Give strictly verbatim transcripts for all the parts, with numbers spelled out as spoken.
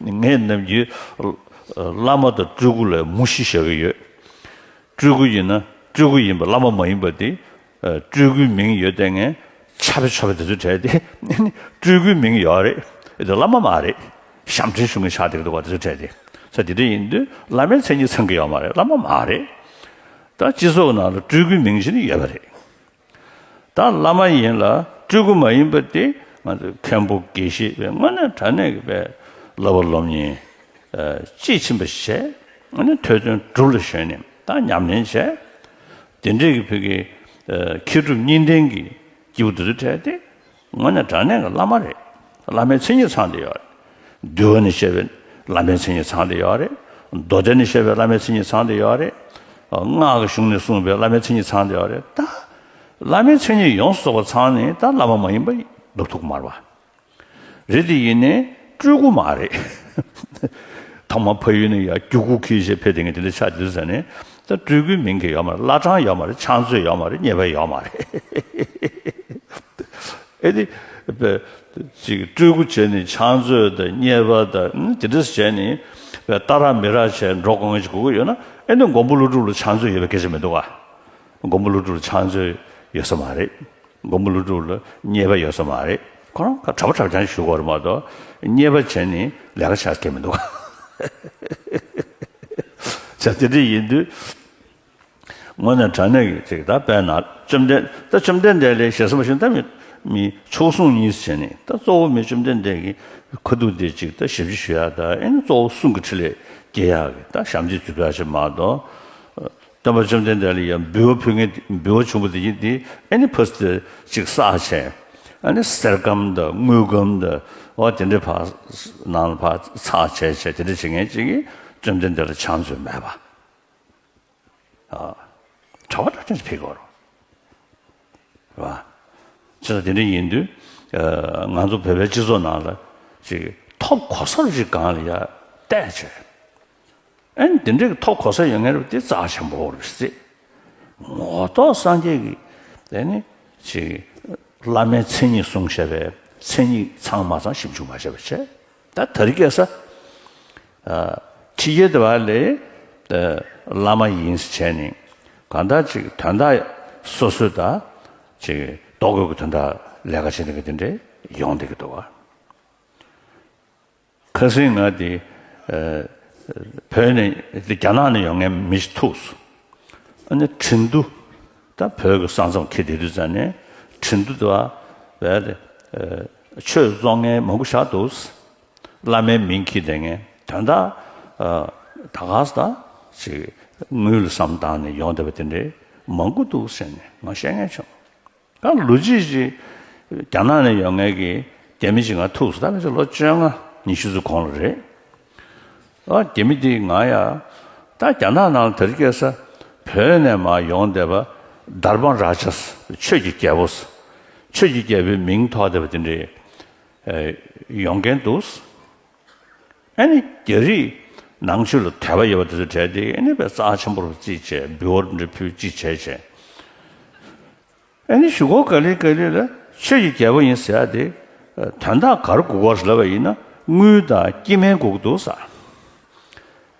ངས་ནམ་རྒྱུན་བླ་མ་དང་སྤྲུལ་སྐུ་ལ་མུ་བཞི་བཞག་གི་ཡོད། སྤྲུལ་སྐུ་ཡིན་ན་སྤྲུལ་སྐུ་ཡིན་པ་བླ་མ་མ་ཡིན་པ་དེ། སྤྲུལ་སྐུའི་མིང་ཡོད་དེ་ངས་ཆ་བེ་ཆ་བེ་དེ་ཚོ་བྲལ་ཏེ། སྤྲུལ་སྐུའི་མིང་ཡོད་རེད། དེ་བླ་མ་མ་རེད། ཞབས་འདྲེན་ཞུ་མཁན་ཆགས་བསྡད་ཀྱི་འདུག་པ། དེ་ཚོ་བྲལ་ཏེ། ས་དེ་འདྲ་ཡིན་དུས་བླ་མའི་མཚན་ཉིད་ཚང་གི་ཡོད་མ་རེད། བླ་མ་མ་རེད། ད་སྤྱི་ཚོགས་ནང་ལ་སྤྲུལ་སྐུའི་མིང་ཞིག་ནི་ཡོད་པ་རེད། ད་བླ་མ་ཡིན་ལ་སྤྲུལ་སྐུ་མ་ཡིན་པ་དེ་ང་ཚོ་མཁན་པོ་དགེ་བཤེས་པའི་དངོས་གནས་དྲང་གནས་ཀྱི་པའི་བསླབ་པ་སློབ་གཉེར་དཔྱིས་ཕྱིན་པ་བྱས། ཨ་ནི་ཐོས་བརྩོན་སྒྲུབ་ལ་གཞོལ་ནས་ད་ཉམས་ལེན་བྱས། དེ་འདྲས་ཀྱི་བོད་ཀྱི་མཁས་གྲུབ་གཉིས་ལྡན་གྱི་སྐྱེས་བུ་དེ་ཚོ་གྲས་དེ་དངོས་གནས་དྲང་གནས་ཀྱི་བླ་མ་རེད། བླ་མའི་མཚན་ཉིད་ཚང་བསྡད་ཡོད་རེད། འདུལ་བ་ནས་བཤད་པའི་བླ་མའི་མཚན་ཉིད་ཚང་བསྡད་ཡོད་རེད། མདོ་སྡེ་ནས་བཤད་པའི་བླ་མའི་མཚན་ཉིད་ཚང་བསྡད་ཡོད་རེད། སྔགས་ཀྱི་གཞུང་ནས་གསུངས་པའི་བླ་མའི་མཚན་ཉིད་ཚང་བསྡད་ཡོད་རེད། ད་བླ་མའི་མཚན་ཉིད་ཡོངས་སུ་རྫོགས་པ་ཚང་ནས་ད་བླ་མ་མ་ཡིན་པ་ལབ་ཐུབ་ཀྱི་མ་རེད་པ། རེད་དེ་ཡིན་ནའི་སྤྲུལ་སྐུ་མ་རེད། ཐ་མ་ཕ་ཡུལ་ནས་ཡར་རྒྱུག་ཁུག་ཁྱེར་བྱས་ཕེབས་བསྡད་མཁན་དེ་འདྲ་ཆགས་བསྡད་ཙང་ནས། ད་སྤྲུལ་སྐུའི་མིང་གི་ཡོད་མ་རེད། བླ་བྲང་ཡོད་མ་རེད། ཕྱག་མཛོད་ཡོད་མ་རེད། མཉེས་པ་ཡོད་མ་རེད། ཨེ་དེ། པའི། ཅིག་སྤྲུལ་སྐུ་བྱས་ནས་ཕྱག་མཛོད་དང་མཉེས་པ་དང་དེ་འདྲ་བྱས་ནས། པའི་ལྟ་ར་མི་ར་བྱས་འགྲོ་དགོས་མཁན་ཞིག་དགོས་ཀྱི་ཡོད་ན། ཨེ་ནི་མགོན་པོ་ཀླུ་སྒྲུབ་ལ་ཕྱག་མཛོད་ཡོད་པའི་སྐད་ཆ་མི་འདུག་ག་མགོན་པོ་ཀླུ་སྒྲུབ་ལ་ཕྱག་མཛོད་ཡོད་ས་མ་རེད། མགོན་པོ་ཀླུ་སྒྲུབ་ལ་མཉེས་པ་ཡོད་ས་མ་རེད། ཁོ་རང་ག་གྲྭ་པ་གྲྭ་རྐྱང་ཞུ་དགོས་རེད་མ་གཏོགས། མཉེས་པ་བྱས་ནས་ལས་ཀ་བྱ་སྐད་མི་འདུག་ག་བྱ་དེ་འདྲ་ཡིན་དུས། དངོས་གནས་དྲང་གནས་ཀྱི་ཅིག་ད་དཔེར་ན་བཅོམ་ལྡན། ད་བཅོམ་ལྡན་འདས་ལ་ཞེ་ས་མ་ཞུ་ན། ད་མི་མི་མཆོག་ཟུང་གཉིས་བྱས་ནས། ད་གཙོ་བོ་མི་བཅོམ་ལྡན་འདས་ཀྱི་ཁ་ཐུག་དེ་ཅིག་ད་ཞབས་ཕྱི་ཞུ་ཡ། ད་ཨེ་ནི་གཙོ་བོ་གསུང་གི་ཕྲིན་ལས་སྐྱེ་ཡ་གི་ད་ཞབས་འདེགས་ཞུ་ཡ་ཞིག་མ་གཏོགས། སྟོན་པ་བཅོམ་ལྡན་འདས་ལ་ཡང་འབུལ་བ་ཕུལ་མཁན་དེ། འབུལ་བ་ཆུང་པོ་དེ་ཡིན་དེ། ཨེ་ནི་ཕར་ཚུར་ཅིག་བསགས་བྱས། ཨ་ནི་གསེར་སྒམ་དང་དངུལ་སྒམ་དང་། འོ་དེ་འདྲའི་ཕར་ནང་ལ་ཕར་ཚགས་བྱས་བྱས། དེ་འདྲ་བྱེད་མཁན་ཅིག་གིས་བཅོམ་ལྡན་འདས་ལ་ཕྱག་མཛོད་མེད་པ། ཨ། གྲྭ་པ་གྲྭ་རྐྱང་ཞིག་ཕེབས་དགོས་རེད་པ། བྱས་ཙང་དེ་འདྲ་ཡིན་དུས། ཨ། ང་ཚོ་བོད་པའི་སྤྱི་ཚོགས་ནང་ལ་ཅིག་ཐོབ་གོ་ས་རུ་ཅིག་སྒང་ལ་ཡར་བལྟས་བྱས། ཨ་ནི་དེ་འདྲའི་ཐོབ་གོ་ས་ཡོད་མཁན་རེད་པ། དེ་རྩ་ཆེན་པོ་རེད་ཟེར། ངོ་ཐོག་སངས་རྒྱས་ཀྱིས་དེ་ནི་ཅིག་བླ་མའི་མཚན་ཉིད་གསུངས་བཞག་པའི་མཚན་ཉིད་ཚང་མ་ཚང་ཞིབ་འཇུག་མ་བྱས་པ་བྱས། ད་དེ་རིང་ཁ་སང་། ཨ། ཕྱི་རྒྱལ་དེ་བ་ལ། ཨ། བླ་མ་ཡིན་ཟེར་བྱས་ནས་གང་ལྟར་ཅིག་དོན་དག་སོ་སོའི་ད་ཅིག་ལྡོག་དགོས་ཀྱི་དོན་དག་ལས་ཀ་བྱེད་མཁན་དེ་འདྲ་ཡོང་བསྡད་ཀྱི་འདུག་ག་ཁ་སང་ང་དེ། ཨ། བོད་ནས། དེ་རྒྱ་ནག་ནས་ཡོང་མཁན་མི་ཞིག་ཐུག་སོང་། ཨ་ནི་ཁྲིན་ཏུ། ད་བོད་ཀྱི་ས་མཚམས་འཁེལ་བསྡད་དུས་ཙང་ནས་ཁྲིན་ཏུ་དེ་བ་བས་ཏེ། ཨ། ཆོས་རྫོགས་མཁན་མང་པོ་བཞག་འདུག་བླ་མའི་མིང་འཁྱེར་བསྡད་མཁན། དོན་དག་ཨ། ད་ག་ས་ད་ཅིག་དངུལ་ལ་བསམ་བཏང་ནས་ཡོང་བསྡད་པ་དེ་འདྲའི་མང་པོ་འདུག་ཟེར་ནས་ང་བཤད་མཁན་བྱུང་། ད་ལོ་རྒྱུས་ཅིག་རྒྱ་ནག་ནས་ཡོང་མཁན་གྱི་རྒྱ་མི་ཅིག་ང་ཐུག་སོང་། ད་ཕལ་ཆེར་ལོ་བཅོ་ལྔ་ཉི་ཤུ་ཙམ་གོང་ལ་རེད། ཨ། རྒྱ་མི་དེས་ང་ཡ། ད་རྒྱ་ནག་ནང་ལ་དེ་རིང་ཁ་སང་བོད་ནས་མར་ཡོང་བསྡད་པ། དྷརྨ་རཱ་ཇཱ། ཆོས་ཀྱི་རྒྱལ་པོ། ཆོས་ཀྱི་རྒྱལ་པོའི་མིང་ཐོགས་བསྡད་པ་དེ་འདྲའི་ཡོང་མཁན་འདུག་ཨ་ནི་རྒྱ་རིགས་ནང་ཆོས་ལ་དད་པ་ཡོད་པ་དེ་ཚོ་གྲས་དེ། ཨ་ནི་དཔེ་རྩ་ཆེན་པོ་རུ་བརྩིས་བྱས། འབུལ་བ་འདྲ་ཕུལ་ཅིག་བྱས་བྱས། ཨ་ནི་གཞུག་གུ་ག་ལེ་ག་ལེ་ལ་ཆོས་ཀྱི་རྒྱལ་པོ་ཡིན་ཟེར་ཡ་དེ་དོན་དག་ག་རེ་དགོས་ཀྱི་ཡོད་རེད་ལབ་པ་ཡིན་ན། དངུལ་དང་སྐྱེ་དམན་དགོས་ཀྱི་འདུག་ཟེར།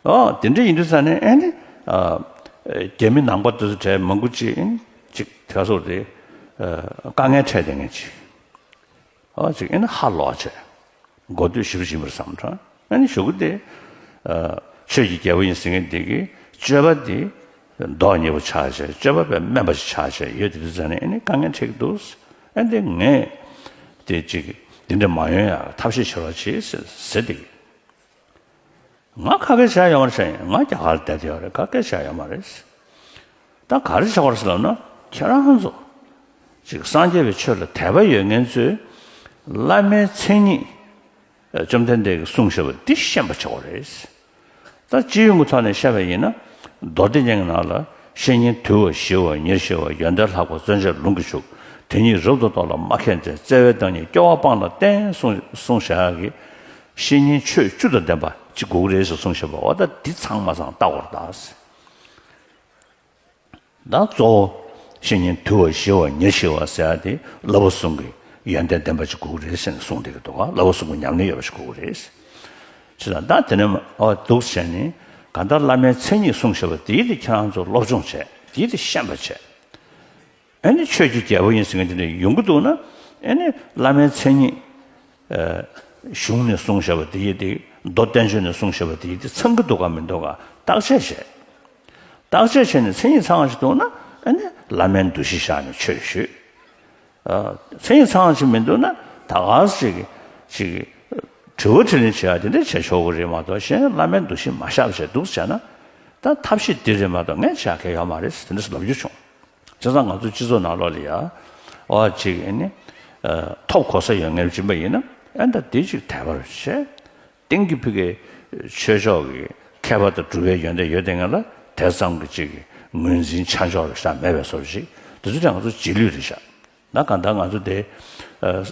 ཨོ། དེ་འདྲ་ཡིན་དུས་ཙང་ནས། ཨ་ནི། ཨ། རྒྱ་མི་ནང་པ་དེ་ཚོ་གྲས་མང་པོ་ཅིག་ཨ་ནི་ཅིག་དེ་སོགས་དེ། ཨ། དཀའ་ངལ་འཕྲད་བསྡད་མཁན་ཅིག་ཨོ། ཅིག་ཨ་ནི་ཧ་ལོག་བྱས། མགོ་སྟོད་ཞིབ་ཞིབ་བསམ་དྲགས། ཨ་ནི་གཞུག་གུ་དེ། ཨ། ཆོས་ཀྱི་རྒྱལ་པོ་ཡིན་ཟེར་མཁན་དེ་གིས་སྤྱོད་པ་དེ་མདོག་ཉེས་པོ་ཆགས་བྱས། སྤྱོད་པ་དཔེ་དམན་པ་ཞིག་ཆགས་བྱས་ཡོད་དེ། དུས་ཙང་ནས་ཨ་ནི་དཀའ་ངལ་འཕྲད་ཀྱི་འདུག་ཨ་ནི་དེ་ངས་དེ་ཅིག་འདི་འདྲ་མ་ཡོང་ཡ་ཐབས་ཤེས་བྱེད་རོགས་བྱེད་ཟེར་ཟེར་དེ་གིས། ང་ག་གེ་བྱས་ཡོད་མ་རེད་ཟེར། ང་རྒྱ་གར་ལ་བསྡད་ཡོད་རེད། ག་གེ་བྱས་ཡོད་མ་རེད། ད་ག་རེ་བྱེད་དགོས་རེད་ཟེར་ལབ་ན། ཁྱེད་རང་ཚོ་ཅིག་སངས་རྒྱས་པའི་ཆོས་ལ་དད་པ་ཡོད་མཁན་ཚོས་བླ་མའི་མཚན་ཉིད། ཨ། བཅོམ་ལྡན་འདས་ཀྱིས་གསུངས་བཞག་པ་འདི་ཤེས་པ་བྱེད་དགོས་རེད། ད་སྤྱི་ཡོངས་ཀྱི་ཐོག་ནས་བཤད་པ་ཡིན་ན། མདོ་སྡེ་རྒྱན་གྱི་ནང་ལ། བཤེས་གཉེན་དུལ་བ་ཞི་བ་ཉེར་ཞི་བ། ཡོན་ཏན་ལྷག་པ་བརྩོན་བཅས་ལུང་གིས་ཕྱུག་དེ་ཉིད་རབ་ཏུ་རྟོགས་ལ་མ་མཁས་མཛད། བརྩེ་བའི་བདག་ཉིད་སྐྱོ་བ་སྤངས་ལ་བསྟེན། གསུངས་གསུངས་བཞག་གི། བཤེས་གཉེན་ཆོས་བཅུ་དང་ལྡན་པ་ཅིག་དགོས་ཀྱི་རེད་ཟེར་གསུངས་བཞག་པ། འོ་ད་འདི་ཚང་མ་ཚང་ལྟ་དགོས་རེད་ད། ད་གཙོ་བོ་བཤེས་གཉེན་དུལ་བ་ཞི་བ་ཉེར་ཞི་བ་ཟེར་ཡ་དེ་བསླབ་པ་གསུམ་གྱི་ཡོན་ཏན་ལྡན་པ་ཅིག་དགོས་ཀྱི་རེད་ཟེར་ནས་གསུངས་བསྡད་ཀྱི་འདུག་ག་བསླབ་པ་གསུམ་གྱི་ཉམས་ལེན་ཡོད་པ་ཞིག་དགོས་ཀྱི་རེད། ཅི་ལ་ད་དེ་ནས་ཨོ་འདུག་བྱས་ནས་གང་ལྟར་བླ་མའི་མཚན་ཉིད་གསུངས་བཞག་པ་དེའི་དེ་ཁྱེད་རང་ཚོ་སློབ་སྦྱོང་བྱས། དེའི་དེ་ཤེས་པ་བྱས། ཨ་ནི་ཆོས་ཀྱི་རྒྱལ་པོ་ཡིན་ཟེར་མཁན་དེ་འདྲ་ཡོང་གི་འདུག་ན། ཨ་ནི་བླ་མའི་མཚན་ཉིད་ཨ་གཞུང་ནས་གསུངས་བཞག་པ་དེ་ཡི་དེ། མདོ་བསྟན་བཅོས་ནས་གསུངས་བཞག་པ་དེ་ཡི་དེ་ཚང་གི་འདུག་ག་མི་འདུག་ག་བརྟག་དཔྱད་བྱས། བརྟག་དཔྱད་བྱས་ནས་མཚན་ཉིད་ཚང་བ་ཞིག་འདུག་ན། ཨ་ནི་བླ་མའི་འདུ་ཤེས་བཞག་ནས་ཆོས་ཞུས། ཨ་མཚན་ཉིད་ཚང་བ་ཞིག་མི་འདུག་ན་ད་ག་ཅིག་ཅིག་དྲི་བ་དྲིས་ལན་བྱེད་ཡ་དེ་འདྲ་བྱེད་ཆོག་གི་རེད་མ་གཏོགས། གཞན་བླ་མའི་འདུ་ཤེས་མ་བཞག་བྱས་འདུག་བྱས་ན། ད་ཐབས་ཤེས་འདི་རེད་མ་གཏོགས་ངས་བྱ་གལ་ཡོད་མ་རེད་ཟེར་དེ་འདྲ་ལབ་རྒྱུ་བྱུང་། བྱས་ཙང་ང་ཚོའི་སྤྱི་ཚོགས་ནང་ལོགས་ལ་ཡ། ཨོ་ཅིག་ཨ་ནི་ཨ་ཐོབ་གོ་ས་ཡོད་མཁན་ཅིག་ཡིན་ན། ཨ་ད་འདི་ཅིག་དད་པར་བྱས། གཏན་གྱི་ཕ་གི་ཆོས་ཕྱོགས་ཀྱི་མཁས་པ་དང་གྲུབ་པའི་ཡོན་ཏན་ཡོད་དེ་ངན་ལ་དེ་ཙམ་གྱི་ཅིག་ངོས་འཛིན་ཆ་འཇོག་རེ་ཤག་མེད་པའི་བཟོ་འདྲ་ཞིག་དེ་ཚོ་ཀྱང་ང་ཚོ་རྗེས་ལུས་རེད་ཤག་ད་གང་ལྟར་ང་ཚོ་དེ་ཨ་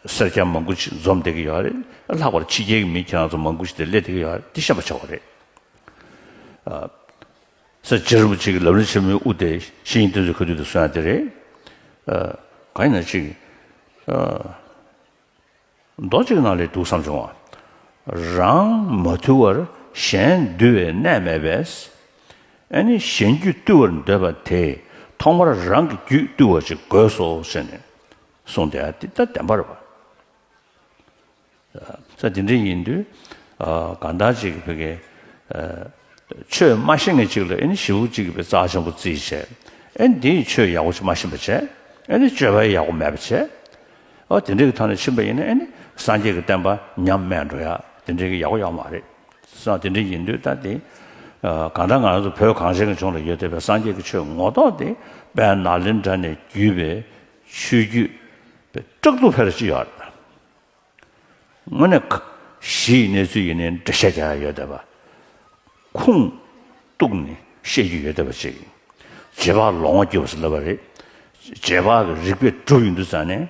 སེར་སྐྱ་མང་པོ་ཅིག་འཛོམས་བསྡད་ཀྱི་ཡོད་རེད། ལྷག་པར་ཕྱི་རྒྱལ་གྱི་མི་ཁྱེད་རང་ཚོ་མང་པོ་ཞིག་དེ་སླེབས་བསྡད་ཀྱི་ཡོད་རེད། དེ་ཤེས་པ་ཆོག་གི་རེད། ཨ་སེར་སྐྱ་རིན་པོ་ཆེ་གི་ལམ་རིམ་ཆེན་མོའི་དབུ་དེ་ཤེས་ཡོན་བསྟན་འཛིན་ཁ་ཐུག་དེ་གསུང་ཡ་དེ་རེད། ཨ་གང་ཡིན་ན་ཅིག་ཨ་མདོ་གཅིག་ནང་ལ་འདུག་བསམ་བྱུང་བ། རང་མ་ཐུལ་བར་གཞན་འདུལ་བའི་གནས་མེད་པས། ཨ་ནི་གཞན་རྒྱུད་བཏུལ་བར་འདོད་པ་དེས་ཐོག་མར་རང་གི་རྒྱུད་བཏུལ་བ་ཅིག་དགོས་སོ་ཟེར་ནས་གསུངས་བསྡད་ཡ་དེ་ད་བདེན་པ་རེད་པ། ས་དེ་འདྲ་ཡིན་དུས། ཨ་གང་ལྟར་ཅིག་ཕ་གི་ཨ་ཆོས་མ་ཤེས་མཁན་ཅིག་ལ་ཨ་ནི་ཞེ་པོ་ཅིག་གི་རྩ་ཆེན་པོ་བརྩིས་བྱས། ཨ་ནི་འདིས་ཆོས་ཡག་པོ་ཅིག་མ་ཤེས་པ་བྱས། ཨ་ནི་སྤྱོད་པ་ཡག་པོ་མེད་པ་བྱས། ཨོ་དེ་འདྲ་གི་ཐོག་ནས་ཕྱིན་པ་ཡིན་ན་ཨ་ནི་སངས་རྒྱས་ཀྱི་བསྟན་པ་ཉམས་དམས་འགྲོ་ཡ་དེ་འདྲ་གི་ཡག་པོ་ཡོད་མ་རེད། ས་དེ་འདྲ་ཡིན་དུས་ད་དེ་ཨ་གང་ལྟར་ང་རང་ཚོ་བོད་གངས་ཅན་གྱི་ལྗོངས་ལ་ཡོད་བསྡད་པའི་སངས་རྒྱས་ཀྱི་ཆོས་ངོ་ཐོག་དེ་དཔལ་ནཱ་ལེནྡྲ་ནས་བརྒྱུད་པའི་ཆོས་བརྒྱུད་པའི་བཀྲག་ཏུ་འཕེར་ཅིག་ཡོད་རེད། དངོས་གནས་གཞི་ཡི་གནས་ཚུལ་ཡིན་ནའི་འགྲེལ་བཤད་རྒྱག་ཡ་ཡོད་བསྡད་པ། ཁུངས་གཏུགས་ནས་བཤད་རྒྱུ་ཡོད་བསྡད་པ་ཅིག་རྗེས་དཔག་ལོང་བ་བརྒྱུད་པ་ཟེར་ལབ་པ་རེད། རྗེས་དཔག་གི་རིགས་པས་གྲུབ་ཡོང་དུས་ཙ་ནས།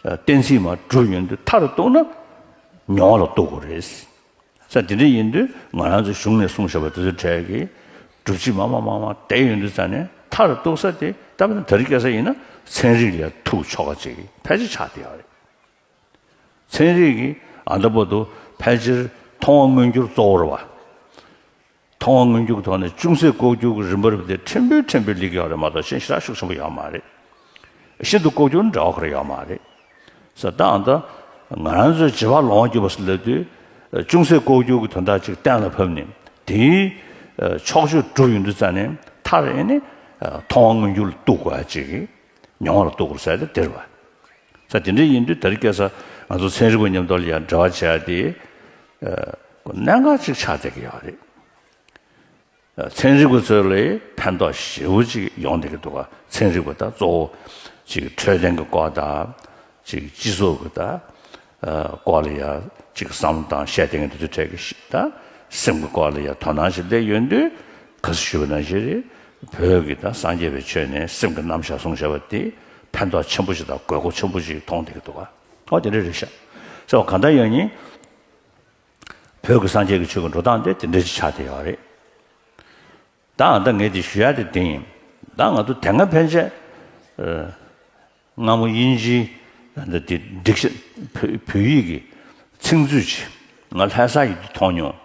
ཨ་གཏན་ཚིགས་མར་གྲུབ་ཡོང་དུས་མཐར་གཏུགས་ན་མྱོང་བ་ལ་གཏུགས་དགོས་རེད། ས་དེ་འདྲ་ཡིན་དུས་ང་རང་ཚོ་གཞུང་ནས་གསུངས་བཞག་པ་དེ་ཚོའི་གྲས་ཀྱི་སྒྲུབ་བྱེད་མ་མ་མ་མ་བསྡད་ཡོང་དུས་ཙ་ནས་མཐར་གཏུགས་ས་དེ་ད་དེ་རིང་ཁ་སང་ཡིན་ན་ཚན་རིག་ལ་ཐུག་ཆོག་པ་ཅིག་ཕལ་ཆེར་ཆགས་བསྡད་ཡོད་རེད། ཚན་རིག་གིས་ཨ་ད་བར་དུ་ཕལ་ཆེར་མཐོང་བ་མངོན་གྱུར་གཙོ་བོ་རེད་བ། མཐོང་བ་མངོན་གྱུར་གྱི་ཐོག་ནས་ཅུང་ཟད་ལྐོག་གྱུར་གྱི་རིམ་པ་རིམ་པ་དེ་ཕྲན་བུ་ཕྲན་བུ་སླེབས་ཀྱི་ཡོད་རེད་མ་གཏོགས་གཞན་ཞེ་དྲག་ཤུགས་ཆེན་པོ་ཡོད་མ་རེད། ཤིན་ཏུ་ལྐོག་གྱུར་འདྲ་བ་ཁོ་རང་ཡོད་མ་རེད། ས་ད་ཨ་ད་ང་རང་ཚོའི་རྗེས་དཔག་ལོང་བ་བརྒྱུད་པ་ཟེར་ལབ་དུས་ཅུང་ཟད་ལྐོག་གྱུར་གྱི་དོན་དག་ཅིག་གཏན་ལ་ཕབ་ནས་དེའི་ཕྱོགས་ཆོས་གྲུབ་ཡོང་དུས་ཙ་ནས་མཐར་ཨེ་ནི་མཐོང་བ་མངོན་གྱུར་ལ་གཏུགས་དགོས་ཡ་ཅིག་མྱོང་བ་ལ་གཏུགས་དགོས་ཟེར་ཏེ་དེ་རེད་བ། ས་དེ་འདྲ་ཡིན་དུས་དེ་རིང་ཁ་སང་ང་ཚོ་ཚན་རིག་པ་མཉམ་དུ་ལ་ཡང་འབྲེལ་བ་བྱེད་ཡ་དེ་གནད་འགག་ཅིག་ཆགས་བསྡད་ཀྱི་ཡོད་རེད། ཚན་རིག་པ་ཚོ་ལ་ཕན་ཐོགས་ཞེ་པོ་ཅིག་ཡོང་བསྡད་ཀྱི་འདུག་ག་ཚན་རིག་པ་དང་གཙོ་བོ་ཅིག་འཕྲོད་བསྟེན་གྱི་སྐོར་དང་། ཅིག་སྤྱི་ཚོགས་ཀྱི་ད་ཨ་སྐོར་ལ་ཡ་ཅིག་བསམ་བློ་བཏང་བཤད་བསྡད་མཁན་དེ་ཚོའི་གྲས་ཀྱི་ཤི་ད་སེམས་ཀྱི་སྐོར་ལ་ཡ་དོ་སྣང་ཞིག་སླེབས་ཡོང་དུས་ག་ཚོད་ཞུས་པ་ནང་བཞིན་རེད། བོད་ཀྱི་ད་སངས་རྒྱས་པའི་ཆོས་ནས་སེམས་ཀྱི་རྣམ་གཞག་གསུངས་བཞག་པ་དེ་ཕན་ཐོགས་ཆེན་པོ་ཞིག་དང་དགོས་མཁོ་ཆེན་པོ་ཞིག་མཐོང་བསྡད་ཀྱི་འདུག་ག་ཨོ་དེ་འདྲ་རེད་ཤག་ས་བ་གང་ལྟར་ཡང་ཉིན། བོད་ཀྱི་སངས་རྒྱས་ཀྱི་ཆོས་ཀྱི་འགྲོ་སྟངས་དེ་དེ་འདྲ་ཞིག་ཆགས་བསྡད་ཡོད་རེད། ད་ཨ་ད་ངས་དེ་ཞུ་ཡ་དེ་དེ་ཡིན། ད་ང་ཚོ་དེ་སྔ་ཕན་ཆད་ཨ་སྔ་མོ་དབྱིན་ཇིའི་ད་དེ་སྒྲིག་གཞི་བོད་བོད་ཡིག་གི་ཚིག་མཛོད་ཅིག་ང་ལྷ་ས་ཡིན་དུས་མཐོང་མྱོང་།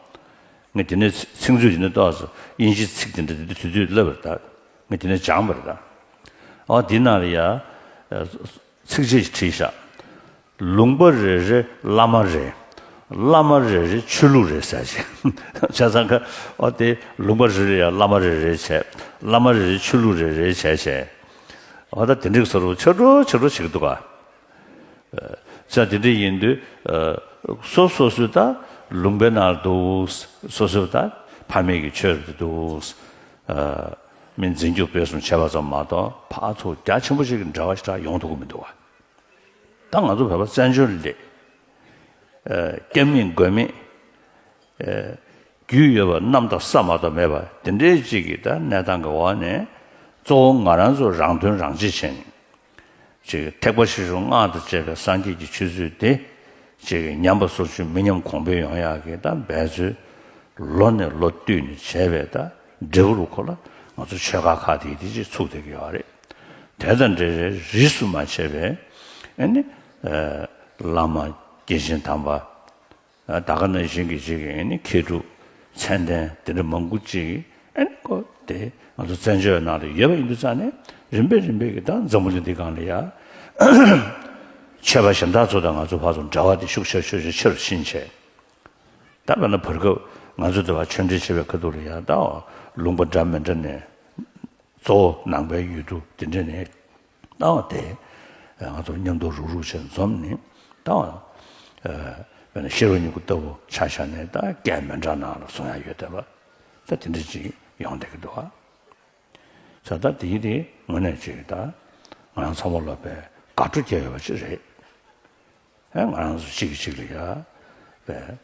ངས་དེ་ནས་ཚིག་མཛོད་དེ་ནས་ཏོག་ཙམ་དབྱིན་ཇིའི་ཚིག་དེ་འདྲ་དེ་འདྲ་དུས་དུས་ལབ་པ་རེད་ད། ངས་དེ་ནས་སྦྱངས་པ་རེད་ད། ཨ་དེ་ནང་ལ་ཡ་ཚིགས་བཅད་ཅིག་བྲིས་ཤག་ལུང་པ་རེ་རེ་བླ་མ་རེ། བླ་མ་རེ་རེ་ཆོས་ལུགས་རེ་ཟེར་ཞིག་བྱས་ཙང་ཁ་ཨོ་དེ་ལུང་པ་རེ་རེ་ཡ་བླ་མ་རེ་རེ་བྱས། བླ་མ་རེ་རེ་ཆོས་ལུགས་རེ་རེ་བྱས་བྱས། ཨོ་ད་དེ་འདྲ་གི་བཟོ་འདྲ་ཆགས་འགྲོ་ཆགས་འགྲོ་བྱེད་ཀྱི་འདུག་ག་བྱས་དེ་འདྲ་ཡིན་དུས་སོ་སོ་སོའི་ད་ལུང་པའི་ནང་འདུག་སོ་སོའི་ད་ཕ་མེས་ཀྱི་ཆོས་རེ་འདུག་མི་འཛིན་སྐྱོང་སྤེལ་གསུམ་བྱས་པ་ཙམ་མ་གཏོགས་ཕར་ཚུར་རྒྱ་ཆེན་པོ་ཞིག་གི་འབྲེལ་བ་ཞིག་ཡོང་ཐུབ་ཀྱི་མི་འདུག་ག་ད་ང་ཚོ་བོད་པ་བཙན་བྱོལ་ལས་སྐྱབས་མེད་མགོན་མེད་རྒྱུས་ཡོད་པ་གནམ་དང་ས་མ་གཏོགས་མེད་པ་དེ་འདྲའི་ཅིག་གི་ད་གནས་སྟངས་ཀྱི་འོག་ནས་གཙོ་བོ་ང་རང་ཚོ་རང་དོན་རང་གཅེས་བྱས་ནས་ཅིག་ཐེག་པ་ཆེ་ཆུང་སྔགས་དང་བཅས་པའི་སངས་རྒྱས་ཀྱི་ཆོས་ཚུལ་དེ་ཅིག་ཉམས་པ་སོར་ཆུད་མི་ཉམས་གོང་འཕེལ་ཡོང་ཡག་གི་ད་འབད་རྩོལ་ལོ་ནས་ལོ་བསྟུད་ནས་བྱས་པའི་ད་འབྲས་བུ་རུ་ཁོ་ལ་ང་ཚོ་ཆོས་ཁ་ཁག་དེ་དེ་ཅིག་ཚུགས་བསྡད་ཀྱི་ཡོད་རེད། དེ་དང་འབྲེལ་བའི་རིས་སུ་མ་ཆད་པའི་ཨ་ནི་བླ་མ་དགེ་ཆེན་དམ་པ། ད་ག་ནང་བཞིན་གྱི་ཅིག་ཨེ་ནི་མཁས་གྲུབ་མཚན་ལྡན་དེ་འདྲ་མང་པོ་ཅིག་ཨེ་ནི་ཁོ་དེ་ང་ཚོ་བཙན་བྱོལ་ནང་ལ་ཡོད་པ་ཡིན་དུས་ཙང་ནས་རིམ་པས་རིམ་པས་ཀྱི་ད་འཛམ་བུ་གླིང་འདི་སྒང་ལ་ཡ་ཆོས་པ་གཞན་དག་ཚོ་དང་ང་ཚོ་བར་དུ་འབྲེལ་བ་དེ་ཤུགས་ཆེ་ཤུགས་ཆེ་ཆེ་རུ་ཕྱིན་བྱས། ད་དཔེར་ན་བར་སྐབས་ང་ཚོ་འདི་བ་ཆོས་འབྲེལ་བྱེད་པའི་ཁ་ཐུག་ལ་ཡ་ད་ལུང་པ་འདྲ་མི་འདྲ་ནས། གཙོ་བོ་ནང་པའི་ཡུལ་གྲུ་དེ་འདྲ་ནས་ལྟ་བ་དེ་ང་ཚོ་མཉམ་དུ་རུག་རུག་བྱས་འཛོམས་ནས་ལྟ་བ། དཔེར་ན་ཤེས་རབ་སྙིང་པོ་ལྟ་བུ་ཆ་བཞག་ནས་ད་སྐད་མི་འདྲ་ནང་ལ་གསུང་ཡ་ཡོད་བསྡད་པ་ད་དེ་འདྲ་ཅིག་ཡོང་བསྡད་ཀྱི་འདུག་ཨ། ས་ད་དེ་དེ་དངོས་གནས་ཅིག་ད་ང་རང་ཚང་མ་ལོ་པའི་དགའ་སྤྲོ་སྐྱེ་ཡོད་པ་ཅིག་རེད། ཨེ་ང་རང་ཚོ་གཅིག་གིས་གཅིག་ལ་ཡ་བས།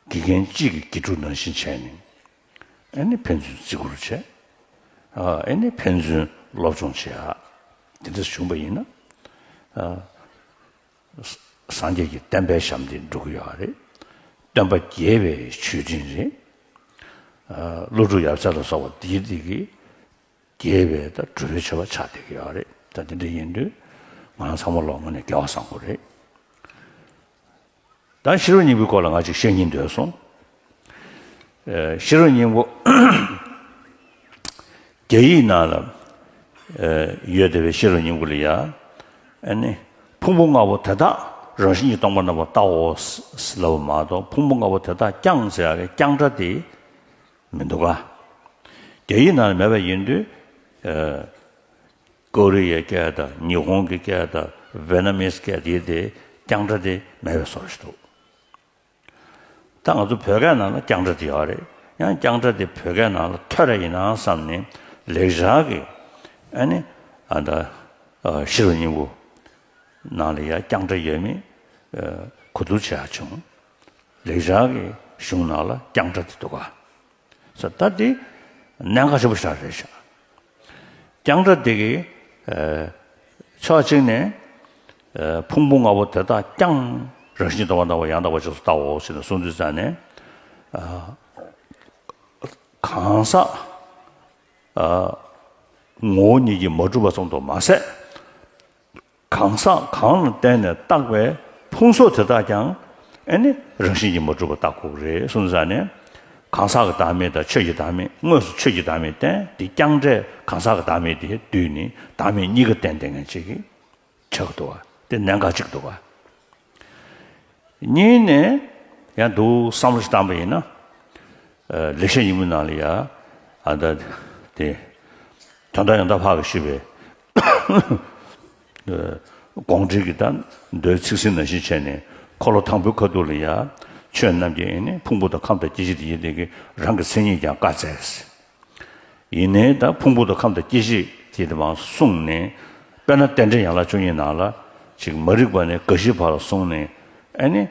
དགེ་རྒན་གཅིག་གི་དགེ་ཕྲུག་ནང་བཞིན་བྱས་ནས་ཨ་ནི་ཕན་ཚུན་བརྩི་བཀུར་བྱས། ཨ་ནི་ཕན་ཚུན་སློབ་སྦྱོང་བྱེད་ཡ་དེ་འདྲ་བྱུང་པ་ཡིན་ན། ཨ་སངས་རྒྱས་ཀྱི་བསྟན་པའི་ཞབས་འདེགས་འགྲོ་གི་ཡོད་རེད། སྟོན་པ་དགྱེས་པའི་མཆོད་སྤྲིན་རེད། ཨ་ཀླུ་སྒྲུབ་ཡབ་སྲས་ལ་སོགས་པ་འདིའི་འདི་གི་དགྱེས་པའི་ད་གྲུབ་པའི་མཆོད་པ་ཆགས་བསྡད་ཀྱི་ཡོད་རེད། ད་དེ་འདྲ་ཡིན་དུས་ང་རང་ཚང་མ་ལོ་དངོས་གནས་དགེ་བ་བཟང་པོ་རེད། ད་ཤེས་རབ་སྙིང་པོའི་སྐོར་ལ་ང་ཅིག་བཤད་སྙིང་འདོད་སོང་། ཨེ་ཤེས་རབ་སྙིང་པོ་རྒྱ་ཡིག་ནང་ལ་ཨེ་ཡོད་བསྡད་པའི་ཤེས་རབ་སྙིང་པོ་ལ་ཡ། ཨ་ནི་ཕུང་པོ་ལྔ་པོ་དེ་དག་རང་བཞིན་གྱིས་སྟོང་པར་རྣམ་པར་བལྟའོ་ཟེར་ལབ་པ་མ་གཏོགས་ཕུང་པོ་ལྔ་པོ་དེ་དག་ཀྱང་ཟེར་ཡ་གི་ཀྱང་སྒྲ་དེ་མི་འདུག་ག་རྒྱ་ཡིག་ནང་ལ་མེད་པ་ཡིན་དུས། ཨེ། ཀོ་རི་ཡའི་སྐད་དང་ཉི་ཧོང་གི་སྐད་དང་ཝེ་ནམ་མིས་སྐད་དེ་དེ་རྐྱང་སྒྲ་དེ་མེད་པའི་བཟོ་ཞིག་འདུག་ད་ང་ཚོ་བོད་སྐད་ནང་ལ་རྐྱང་སྒྲ་དེ་ཡོད་རེད། ཡང་རྐྱང་སྒྲ་དེ་བོད་སྐད་ནང་ལ་ཐོན་རེ་ཡིན་ན་བསམ་ནས་ལེགས་སྦྱར་གྱི་ཨ་ནི་ཨ་ད་ཤེས་རབ་སྙིང་པོ་ནང་ལ་ཡང་རྐྱང་སྒྲ་ཡོད་མེད་གོ་བསྡུར་བྱེད་ཡག་བྱུང་། ལེགས་སྦྱར་གྱི་གཞུང་ནང་ལ་རྐྱང་སྒྲ་དེ་འདུག་ག་ས་ད་དེ་གནད་འགག་ཆེན་པོ་ཞིག་རེད་ཤག་རྐྱང་སྒྲ་དེ་གི་ཨ་ཕྱོགས་གཅིག་ནས་ཨ་ཕུང་པོ་ལྔ་པོ་དེ་དག་ཀྱང་རང་བཞིན་གྱིས་སྟོང་པར་རྣམ་པ་ཡང་དག་པར་རྗེས་སུ་བལྟའོ་ཞེས་ནས་གསུངས་དུས་ཙང་ནས་ཨ་གང་ཟག་ཨ་ངོ་བོ་ཉིད་ཀྱིས་མ་གྲུབ་པ་ཙམ་དུ་མ་ཟད། གང་ཟག་གང་ལ་བརྟེན་ནས་བཏགས་པའི་ཕུང་སོགས་དེ་དག་ཀྱང་ཨེ་ནི་རང་བཞིན་གྱིས་མ་གྲུབ་པར་བཏགས་དགོས་ཀྱི་རེད་གསུངས་ཙང་ནས། གང་ཟག་གི་བདག་མེད་དང་ཆོས་ཀྱི་བདག་མེད་དངོས་སུ་ཆོས་ཀྱི་བདག་མེད་བསྟན་དེ་རྐྱང་སྒྲས་གང་ཟག་གི་བདག་མེད་དེ་བསྡུས་ནས་བདག་མེད་གཉིས་ཀ་བསྟན་བསྡད་མཁན་ཅིག་ཆགས་འདུག་བ། དེ་གནད་འགག་ཅིག་འདུག་བ། གཉིས་ནས་ཡང་འདུག་བསམ་བློ་ཞིག་བཏང་པ་ཡིན་ན། ཨ་ལེགས་བཤད་སྙིང་པོའི་ནང་ལ་ཡ་ཨ་ད་དེ་དོན་དག་ཡང་དག་ཕར་གི་ཞུས་པའི་ཨ་དགོངས་འགྲེལ་གྱི་ད་མདོའི་ཚིག་ཟིན་ནང་བཞིན་བྱས་ནས་འཁོར་ལོ་དང་པོའི་ཁ་ཐུག་ལ་ཡ་ཆོས་རྣམས་ཀྱི་ཨེ་ནི་ཕུང་པོ་དང་ཁམས་དང་སྐྱེ་མཆེད་དེ་ཡིན་དེ་གི་རང་གི་མཚན་ཉིད་ཀྱང་བཀའ་སྩལ། ཡིན་ནའི་ད་ཕུང་པོ་དང་ཁམས་དང་སྐྱེ་མཆེད་དེ་དེ་མར་གསུངས་ནས་དཔེར་ན་རྟེན་འབྲེལ་ཡན་ལག་བཅུ་གཉིས་ནང་ལ་ཅིག་མ་རིག་པ་ནས་རྒ་ཤི་བར་ལ་གསུངས་ནས་ཨེ་ནི།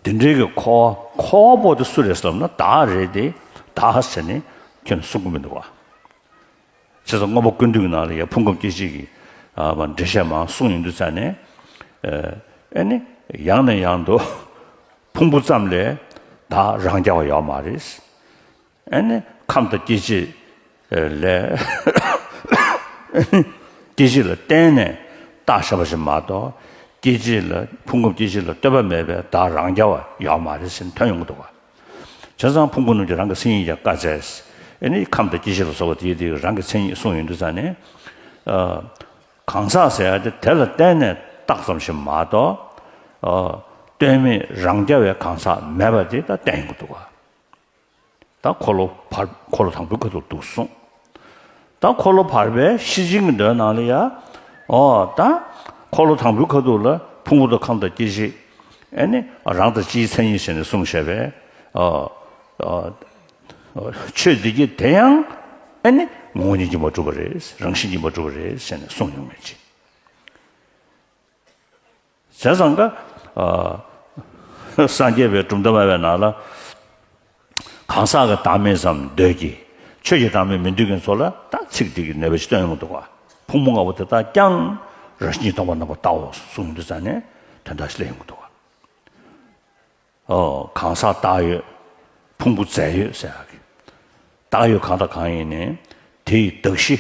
དེ་འདྲའི་གི་འཁོར་བ་འཁོར་བ་པོ་དེ་སུ་རེད་ཟེར་ན་བདག་རེད་དེ། བདག་ཟེར་ནས་ཁྱོད་གསུང་གི་མི་འདུག་བ། བྱས་ཙང་མངོན་པ་ཀུན་བཏུས་ཀྱི་ནང་ལ་ཡང་ཕུང་ཁམས་སྐྱེ་མཆེད་ཀྱི་ཨ་མ་འགྲེལ་བཤད་མང་གསུངས་ཡོང་དུས་ཙང་ནས་ཨ་ནི་ཡང་ནས་ཡང་དུ་ཕུང་པོ་ཙམ་ལས་བདག་རང་རྐྱ་བ་ཡོད་མ་རེད། ཨ་ནི་ཁམས་དང་སྐྱེ་མཆེད་ལས་སྐྱེ་མཆེད་ལ་བརྟེན་ནས་བཏགས་བཞག་པ་ཞིག་མ་གཏོགས་སྐྱེ་མཆེད་ལ་ཕུང་ཁམས་སྐྱེ་མཆེད་ལ་ལྟོས་པ་མེད་པའི་བདག་རང་རྐྱ་བ་ཡོད་མ་རེད་ཟེར་ནས་ཐོན་ཡོང་གི་འདུག་བ། བྱས་ཙང་ཕུང་པོ་རྣམས་ཀྱི་རང་གི་མཚན་ཉིད་ཀྱང་བཀའ་སྩལ། ཨ་ནི་ཁམས་དང་སྐྱེ་མཆེད་ལ་སོགས་པ་དེའི་དེའི་རང་གི་མཚན་ཉིད་གསུངས་ཡོང་དུས་ཙང་ནས་ཨ་གང་ཟག་ཟེར་ཡ་དེ་དེ་ལ་བརྟེན་ནས་བཏགས་ཙམ་ཞིག་མ་གཏོགས་ཨ་ལྟོས་མེད་རང་རྐྱ་བའི་གང་ཟག་མེད་པ་དེ་ད་བསྟན་ཡོང་གི་འདུག་བ། ད་འཁོར་ལོ་བར་འཁོར་ལོ་དང་པོའི་ཁ་ཐུག་འདུག་གསུངས། ད་འཁོར་ལོ་བར་པའི་ཤེར་ཕྱིན་གྱི་མདོའི་ནང་ལ་ཡ། ཨོ་ད་འཁོར་ལོ་དང་པོའི་ཁ་ཐུག་ལ་ཕུང་པོ་དང་ཁམས་དང་སྐྱེ་མཆེད་ཨེ་ནི་རང་དང་སྤྱིའི་མཚན་ཉིད་བྱས་ནས་གསུངས་བཞག་པས། ཨོ་ཨོ་ཆོས་འདི་གྱིས་དེ་ཡང་ཨེ་ནི་ངོ་བོ་ཉིད་ཀྱིས་མ་གྲུབ་པ་རེད། རང་བཞིན་གྱིས་མ་གྲུབ་པ་རེད་ཟེར་ནས་གསུངས་ཡོང་མེད་ཅིང་། བྱས་ཙང་ཀ་ཨ་སངས་རྒྱས་པའི་གྲུབ་མཐའ་སྨྲ་བའི་ནང་ལ་གང་ཟག་གི་བདག་མེད་ཙམ་འདོད་ཀྱི་ཆོས་ཀྱི་བདག་མེད་མི་འདོད་མཁན་ཚོ་ལ་ད་ཚིག་འདི་གི་ནུས་པ་ཞིག་སྟོན་ཡོང་གི་འདུག་བ། ཕུང་པོ་ལྔ་པོ་དེ་དག་ཀྱང་རང་བཞིན་གྱིས་སྟོང་པར་རྣམ་པར་བལྟའོ་གསུངས་ཡོང་དུས་ཙང་ནས་དོན་དག་ཞིག་སླེབས་ཡོང་གི་འདུག་བ། ཨོ་གང་ཟག་བདག་ཡོད། ཕུང་པོ་རྫས་ཡོད་ཟེར་ཡག་གི། བདག་ཡོད་གང་དང་གང་ཡིན་ནའི་དེ་ཡི་གདགས་གཞི་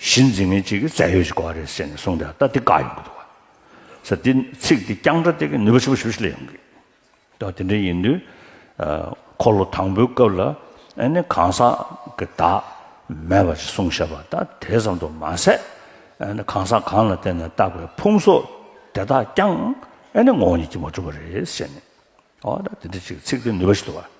གཞི་འཛིན་མཁན་གཅིག་གི་རྫས་ཡོད་ཅིག་དགོས་པ་རེད་ཟེར་ནས་གསུངས་ཏེ་ད་དེ་བཀག་ཡོང་གི་འདུག་བ། ཟེར་འདི་ཚིག་འདི་རྐྱང་སྒྲ་དེ་གི་ནུས་པ་ཆེན་པོ་ཞེ་པོ་ཞིག་སླེབས་ཡོང་གི། ད་དེ་འདྲ་ཡིན་དུས། ཨ། འཁོར་ལོ་དང་པོའི་སྐབས་ལ་ཨ་ནི་གང་ཟག་གི་བདག་མེད་པ་ཞིག་གསུངས་བཞག་པ། ད་དེ་ཙམ་དུ་མ་ཟད། ཨ་ནི་གང་ཟག་གང་ལ་བརྟེན་ནས་བཏགས་པའི་ཕུང་སོགས་དེ་དག་ཀྱང་ཨ་ནི་ངོ་བོ་ཉིད་ཀྱིས་མ་གྲུབ་པ་རེད་ཟེར་ནས། ཨོ། ད་དེ་འདྲ་ཅིག་ཚིག་དེ་ནུས་པ་ཞིག་འདུག་བ།